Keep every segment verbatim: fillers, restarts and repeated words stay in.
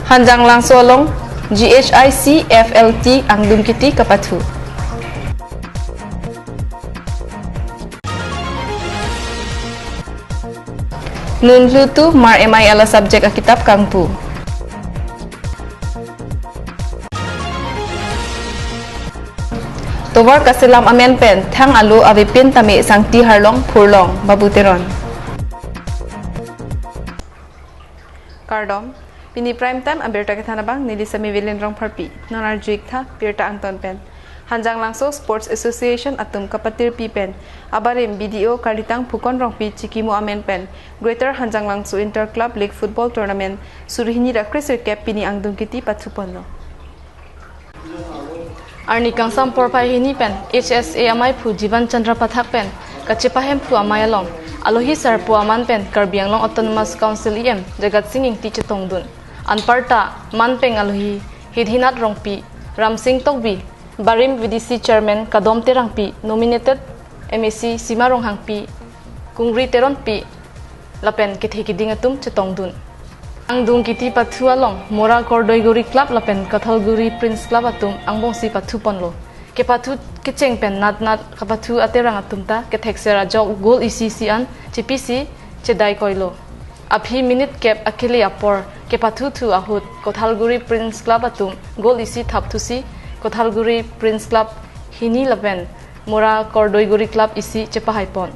Hanjanglangso along G H I C F L T angdung kiti kapathu. Nunhlu two mar M I L a subject akitap kangpu. Tovar kaselam amen pen thang alo avepin tame sangti harlong phurlong Babu Teron. Kardom, pini Prime Time abirta kethan abang neli Sami Vilin Rongpharpi. Non arju-ik tha birta angton pen. Hanjanglangso Sports Association atum kapatirpi pen abarim B D O karlitang Phukon Rongpi chikimo amen pen Greater Hanjanglangso Inter Club League Football Tournament suri hini ra kre sirkep pini angdung kiti pathuponlo. Arni kangsam porphai hini pen H S A amaiphu Jivan Chandra Pathak pen kachepahemphu amei along alohi sarpo aman pen Karbi Anglong Autonomous Council E M Jagat Sing Engti chetongdun. Anparta man pen alohi Hidhinat Rongpi, Ramsing Tokbi, barim V D C Chairman Kadom Terangpi, nominated M A C Sima Ronghangpi, Kungri Teronpi lapen kethe kiding atum chetongdun. Angdung kiti pathu along Mora Kordoiguri Club lapen Kothalguri Prince Club atum angbongsi pathuponlo. Kepathu kecheng pen nat nat kapathu aterang atum ta kethekser ajok goal isi isi an chepisi chedaikoilo. Aphi minute kep akele apor kepathuthu ahut Kothalguri Prince Club atum goal isi thapthusi Kothalguri Prince Club hini lapen Mora Kordoiguri Club isi chepahaipon.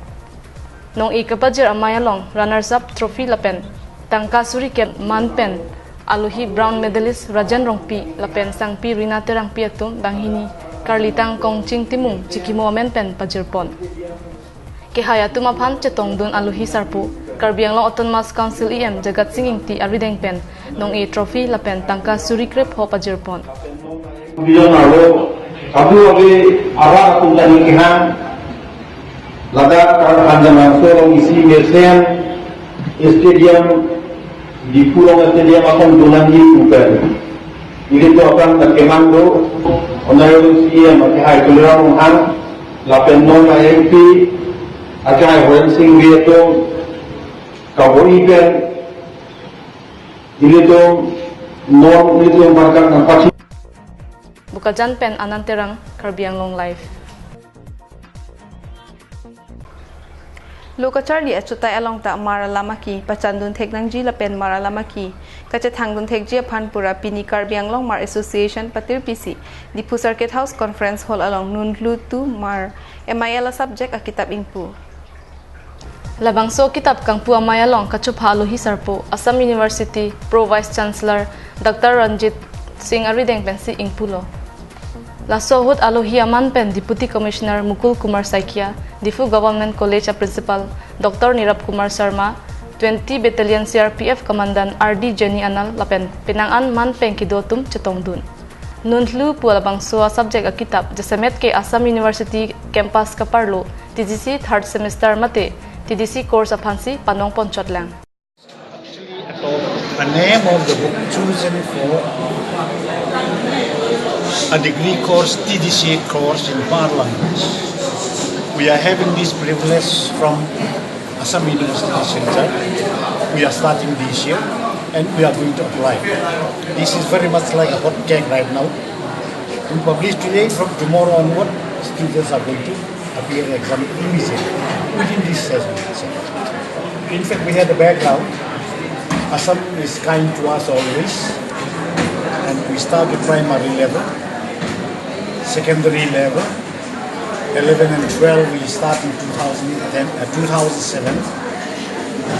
Nong-e kapajir amei along runners up trophy lapen tangka suri kep man pen alohi bronze medalist Rajen Rongpi lapen sangpi Rina Terangpi atum banghini karlitang Kongching Timung chikimo amen pen pajirpon. Kehai atum aphan chetongdun alohi sarpo Karbi Anglong Autonomous Council E M Jagat Sing Engti arideng pen nong-e trophy lapen tangka suri krepho pajirpon. Bilang aro, abu agi arak atum tani kehang, ladak Hanjanglangso along isi mesen stadium, Diphu along stadium akan dunangji pu pen. Ilitum aphan kemang do, Honorable C E M akehai Tuliram Ronghang, lapen non M P akehai Horen Sing Bey atum, kabor-i pen, ilitum non ilitum bangkak nangpachini. Bokajan pen Anand Terang, Karbi Anglong Live. Lo kacharli achutai along ta mar alam aki pachandun thek nangji lapen mar alam aki kachethangdun thekji aphan pura pini Karbi Anglong Mar Association patirpisi Diphu Circuit House Conference Hall along Nunhlu two mar M I L a subject akitap ingpu. Labangso akitap kangpu amei along kachopha alohi sarpo Assam University Pro Vice Chancellor Doctor Ranjit Singh arideng pensi ingpulo. Laso ahut alohi aman pen Deputy Commissioner Mukul Kumar Saikia, Diphu Government College a Principal Doctor Nirab Kumar Sharma, twenty Battalion C R P F Commandant R D Jenny Anal lapen penang an man pen kedo atum chetongdun. Nunhlu pu labangso a subject akitap jasemet ke Assam University campus kaparlo T D C third semester mate T D C course aphansi panong ponchotlang. The name of the book chosen for a degree course, T D C course in Mar language. We are having this privilege from Assam University Silchar. We are starting this year and we are going to apply. This is very much like a hot cake right now. We publish today, from tomorrow onward, students are going to appear exam immediately within this session. In fact, we had a background. Assam is kind to us always, and we start with primary level, secondary level, eleven and twelve we start in two thousand ten, uh, two thousand seven.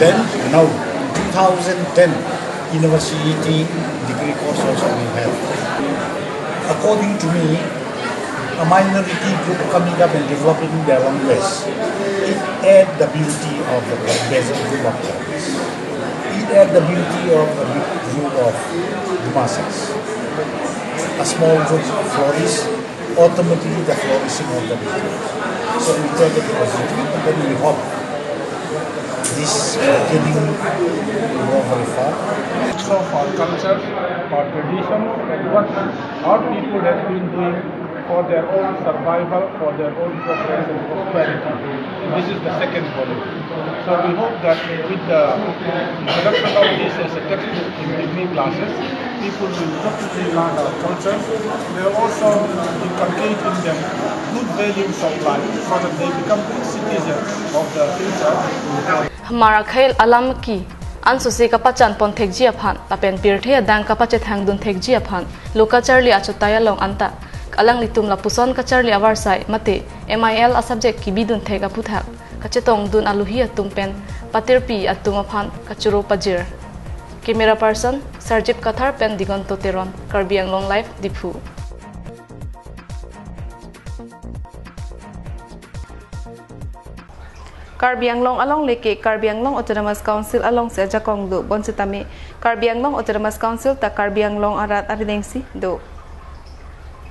Then now, two thousand ten, university degree course also we have. According to me, a minority group coming up and developing their language, it add the beauty of the desert group of language. It add the beauty of the group of Dimasas. A small group flourish, automatically the flourishing of the people. So we take it positive, and then we hope this, uh, healing will go very far. Of our culture, our tradition, and what our people have been doing for their own survival, for their own progress and prosperity. This is the second volume. So we hope that with the introduction of this as a textbook in degree classes, People will not only learn our culture, they will also inculcate in them good values of life so that they become good citizens of the future. Hamar akhei alam ke ansose kapachan pon thekji aphan lapen pirthe adang kapachethang dun thekji aphan lo kacharli achotai along anta alanglitum lapuson kacharli avarsai mate M I L a subject kebi dun thek aputhak kachetong dun aluhi atum pen patirpi atum aphan kachoro pajir. Camera person Sarjip Kathar pen Digonto Teron, Karbi Anglong Live, Diphu. Karbi Anglong along leke Karbi Anglong Autonomous Council alongsi ajakong do, bonsitame Karbi Anglong Autonomous Council ta Karbi Anglong arat aridengsi do.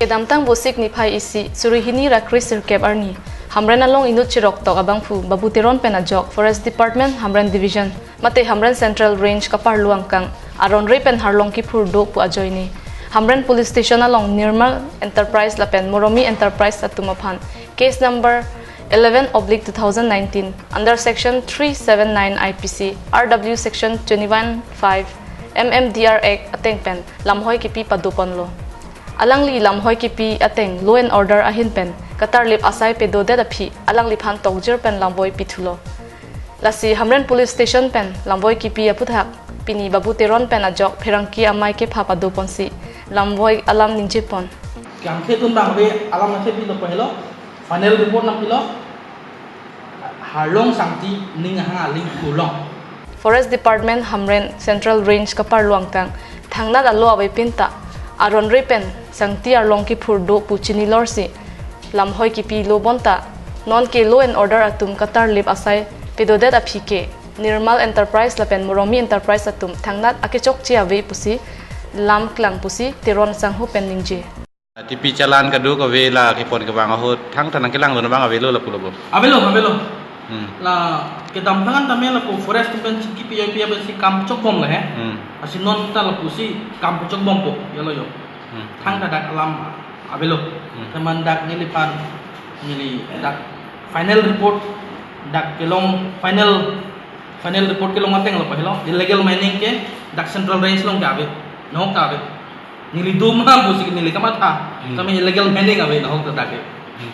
Kedamtang Vosik niphai isi suri hini ra kre sirkep arni Hamren along inut chiroktok abangphu Babu Teron pen ajok Forest Department Hamren Division mate Hamren Central Range kaparlo angkang aron re pen harlong kiphur do pu ajoine Hamren Police Station along Nirmal Enterprise lapen Moromi Enterprise atum aphan case number eleven oblique two thousand nineteen under section three seven nine I P C R W section twenty-one five M M D R Act ateng pen lamhoi kipi pado ponlo. Alangli lamhoi kipi ateng law and order ahin pen katarlip asai pedodet aphi alangliphan tokjir pen lamvoi pithulo. Lasi Hamren Police Station pen lamvoi kipi aputhak pini Babu Teron pen ajok pherangke amei kepha pado ponsi lamvoi alam ningje pon. Kangkhe tun bang ave alam athe pilo pahelo, final report nangpilo, harlong sangti ning ahang aling kurlong. Forest Department Hamren Central Range kaparlo angkang thangnat alo avepin ta aron re pen sangti arlong kiphur do pu chinilorsi lamhoi kipilo bonta non ke law and order atum katarlip asai pedodet aphi ke Nirmal Enterprise lapen Moromi Enterprise atum thangnat akechokche ave pusi lam klang pusi Teron sangho pen ningje. T P challan kaduk ave, la kepon kevang ahut thangta nangkelang dun abang avelo lapulo bo. Avelo, avelo. Hmm. La kedamtang an tame lapu forest pen chingki pi pi pen si kam chokbom le he. Hmm. Lasi non ta lapusi kam chokbompo, yalo yo. Hmm. Thangta dak alam avelo. Hmm. Teman dak neliphan neli dak final report dak kelong final final report kelong ateng lo pahelo. Illegal mining ke dak Central Range along ke ave. Nahok ta ave. Neli dum ham pusi neli kamatha. Hmm. Tame illegal mining ave nahok ta dak ke. Hmm.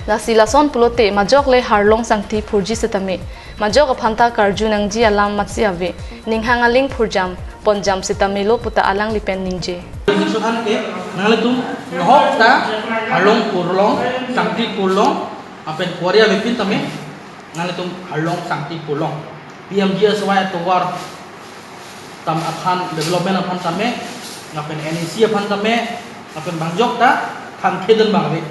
Lasi lason pulote majok le harlong sangti phurji setame majok aphanta karju nangji alam matsi ave. Ning hang aling phurjam ponjam setame lo puta alangli pen ningje. Sukhan ke nanglitum nahok ta harlong kurlong, sangti kurlong, lapen quarry avepin tame nanglitum harlong sangti kurlong. P M G S Y atovar tam aphan, development aphan tame, lapen N E C aphan tame, lapen bangjok ta than khedun bang ave.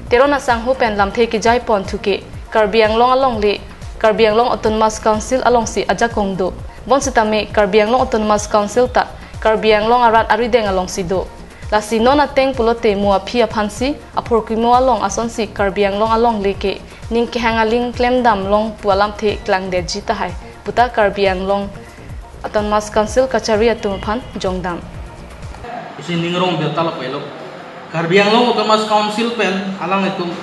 Teron asangho pen lamthe kejai pon thuke Karbi Anglong along le Karbi Anglong Autonomous Council alongsi ajakong do. Bonsitame Karbi Anglong Autonomous Council ta Karbi Anglong arat arideng alongsi do. Lasi non ateng pulote mo aphi aphansi aphurkimo along asonsi Karbi Anglong along leke ning kehang aling klemdam long pu alamthe klangdetji tahai puta Karbi Anglong Autonomous Council kachari atum aphan jongdam. Isi ning rong birta lapu elo. Karbi Anglong Autonomous Council pen alanglitum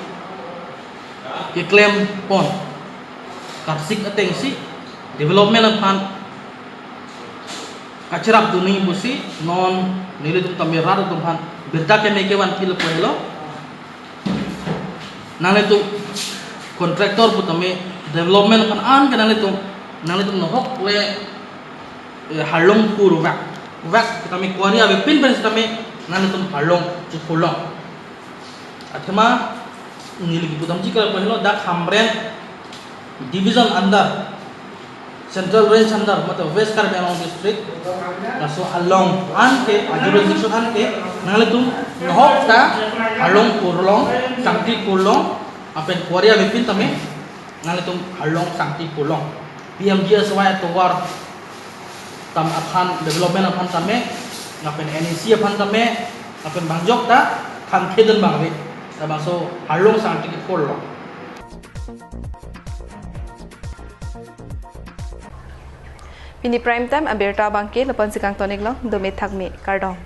keklem pon karsik atengsi development aphan kacherap dun nangji pusi non nelitum tame rat atum aphan birta keme kevan pilo pahelo. Nanglitum contractor pu tame development aphan an ke nanglitum, nanglitum nahok le, eh, harlong kur vak, vak tame quarry avepin pen tame nanglitum harlong chikurlong. Athema neli kipu damji ke pahelo dak Hamren division under, Central Range under, matlab West Karbi Anglong district, laso along an ke, a jurisdiction an ke nanglitum nahok ta harlong kurlong, sangti kurlong, lapen quarry avepin tame nanglitum harlong sangti kurlong. P M G S Y atovar tam aphan, development aphan tame, lapen N E C aphan tame, lapen bangjok ta than khedun bang ave. Labangso harlong sangti kurlong. Pini Prime Time abirta abangke lapu-ansi kangton-iklo, dome thakme, kardom.